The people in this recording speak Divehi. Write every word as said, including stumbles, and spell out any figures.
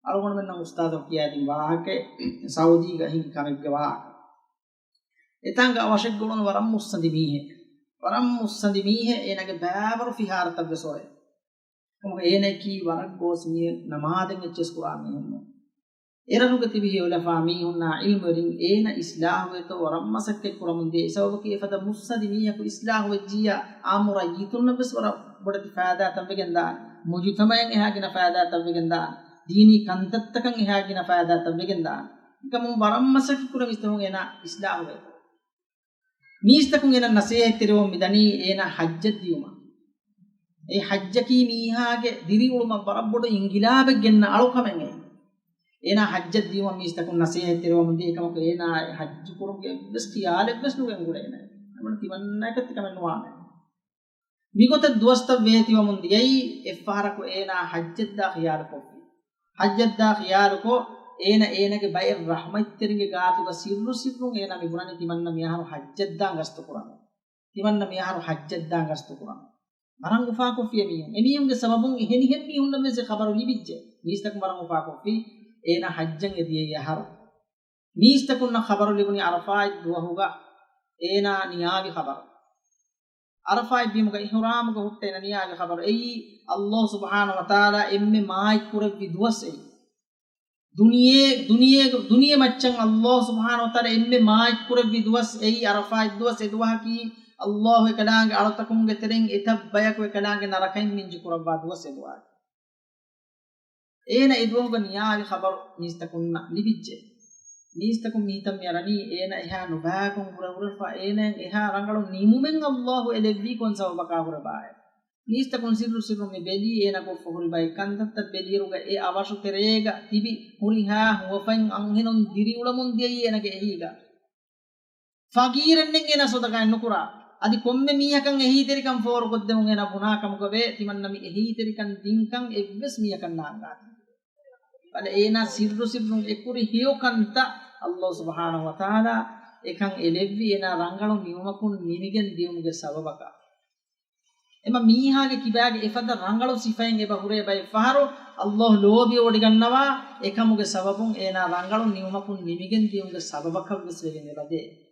އަޅުގަނޑުމެންނަށް އުސްތާޛަކު ކިޔާދިން ވާހަކައެއް، ސައުދީގަ ހިނގި ކަމެއްގެ ވާހަކަ. އެތާނގަ ވަށެއްގަ އުޅުނު ވަރަށް މުއްސަނދި މީހެއް. ވަރަށް މުއްސަނދި މީހެއް، އޭނާގެ ބައިވަރު ފިހާރަތައްވެސް އޮވޭ. ކަމަކު އޭނައަކީ ވަރަށް ގޯސް މީހެއް، ނަމާދެއް އެއްޗެސް ކުރާ މީހެއް ނޫން. އެރަށުގަ ތިބި ހެޔޮލަފާ މީހުންނާ ޢިލްމުވެރިން އޭނަ އިސްލާހުވޭތޯ ވަރަށް މަސައްކަތް ކުރަމުން ދިޔަ. އެ ސަބަބަކީ އެފަދަ މުއްސަނދި މީހަކު އިސްލާހުވެއްޖިއްޔާ އާއްމު ރައްޔިތުންނަށްވެސް ވަރަށް ބޮޑެތި ފައިދާތައްވެގެންދާނެ. މުޖުތަމަޢަށް އެހާ ގިނަ ފައިދާތައްވެގެންދާނެ. ދީނީ ކަންތައްތަކަށް އެހާ ގިނަ ފައިދާތައްވެގެންދާނެ. އެކަމުން ވަރަށް މަސައްކަތް ކުރަން މީސްތަކުން އޭނާ އިސްލާހުވޭތޯ. މީސްތަކުން އޭނަ ނަސޭހަތްތެރިވަމުން މިދަނީ އޭނާ ޙައްޖަށް ދިޔުމަށް. އެ ޙައްޖަކީ މީހާގެ ދިރިއުޅުމަށް ވަރަށް ބޮޑު އިންގިލާބެއް ގެންނަ އަޅުކަމެއް އެއީ. އޭނާ ޙައްޖަށް ދިޔުމަށް މީސްތަކުން ނަސޭހަތްތެރިވަމުން ދިޔަ އެކަމަކު އޭނާ އެ ޙައްޖު ކުރުމުގެ އެއްވެސް ޚިޔާލެއްވެސް ނުގެން ގުޅޭނެ. އަޅުގަނޑު ތިމަންނައަކަށް ތިކަމެއް ނުވާނެ. މިގޮތަށް ދުވަސްތައް ވޭތިވަމުން ދިޔައީ އެއްފަހަރަކު އޭނާ ޙައްޖަށްދާ ޚިޔާލުކޮށްފި. ޙައްޖަށްދާ ޚިޔާލުކޮށް، އޭނަ އޭނަގެ ބައެއް ރަޙްމަތްތެރިންގެ ގާތުގަ ސިއްރު ސިއްރުން އޭނާ މި ބުނަނީ ތިމަންނަ މިއަހަރު ޙައްޖަށްދާން ގަސްތު ކުރަން. ތިމަންނަ މިއަހަރު ޙައްޖަށްދާން ގަސްތު ކުރަން. ވަރަށް އުފާކޮށްފި އެމީހުން. އެމީހުންގެ ސަބަބުން އެހެނިހެން މީހުންނަށް ވެސް އެ ޚަބަރު ލިބިއްޖެ. މީސްތަކުން ވަރަށް އުފާކޮށްފި. އޭނާ ޙައްޖަށް އެ ދިޔައީ އަހަރު. މީސްތަކުންނަށް ޚަބަރު ލިބުނީ ޢަރަފާތް ދުވަހުގަ އޭނާ ނިޔާވި ޚަބަރު. ޢަރަފާތް ބިމުގަ އިޙުރާމުގަ ހުއްޓޭ ނިޔާވި ޚަބަރު. އެއީ ﷲ ސުބްޙާނަހޫ ވަތަޢާލާ އެންމެ މާތްކުރެއްވި ދުވަސް އެއީ. ދުނިޔެ، ދުނިޔެ، ދުނިޔެ މައްޗަށް ﷲ ސުބްޙާނަހޫ ވަތަޢާލާ އެންމެ މާތްކުރެއްވި ދުވަސް އެއީ ޢަރަފާތް ދުވަސް. އެ ދުވަހަކީ ﷲ އެކަލާނގެ އަޅުތަކުންގެ ތެރެއިން އެތައް ބަޔަކު އެކަލާނގެ ނަރަކައިން މިންޖު ކުރައްވާ ދުވަސް އެ ދުވަހަކީ. އޭނަ އެ ދުވަހުގަ ނިޔާވި ޚަބަރު މީސްތަކުންނަށް ލިބިއްޖެ. މީސްތަކުން މި ހިތަށް މިއަރަނީ އޭނަ އެހާ ނުބައިކޮށް ހުރެ ހުރެފަ އޭނައަށް އެހާ ރަނގަޅު ނިމުމެއް ﷲ އެ ލެއްވީ ކޮން ސަބަބަކާ ހުރެބާއޭ. މީސްތަކުން ސިއްރު ސިއްރުން މި ބެލީ އޭނަ ކޮށްފަ ހުރި ބައެއް ކަންތައްތައް ބެލިއިރުގަ އެ އަވަށު ތެރޭގަ ތިބި ހުރިހާ ހުވަފަތް އަންހެނުން ދިރިއުޅަމުން ދިޔައީ އޭނަގެ އެހީގަ. ފަގީރެއްނެއް އޭނަ ޞަދަޤާތް ނުކުރާ. އަދި ކޮންމެ މީހަކަށް އެހީތެރިކަން ފޯރުކޮށްދެމުން އޭނަ ބުނާ ކަމުގަވޭ، ތިމަންނަ މި އެހީތެރިކަން ދިންކަން އެއްވެސް މީހަކަށް ނާންގާތީ. ބަލަ އޭނާ ސިއްރު ސިއްރުން އެކުރި ހެޔޮ ކަންތައް ﷲ ސުބްޙާނަހޫ ވަތަޢާލާ އެކަން އެ ލެއްވި އޭނާ ރަނގަޅު ނިމުމަކުން ނިމިގެން ދިޔުމުގެ ސަބަބަކަށް. އެމަ މީހާގެ ކިބާގެ އެފަދަ ރަނގަޅު ސިފައެއް އެބަ ހުރޭ ބައެއް ފަހަރު ﷲ ލޯބިވޮޑިގަންނަވާ، އެކަމުގެ ސަބަބުން އޭނާ ރަނގަޅު ނިމުމަކުން ނިމިގެން ދިޔުމުގެ ސަބަބަކަށްވެސް ވެގެން އެބަދޭ.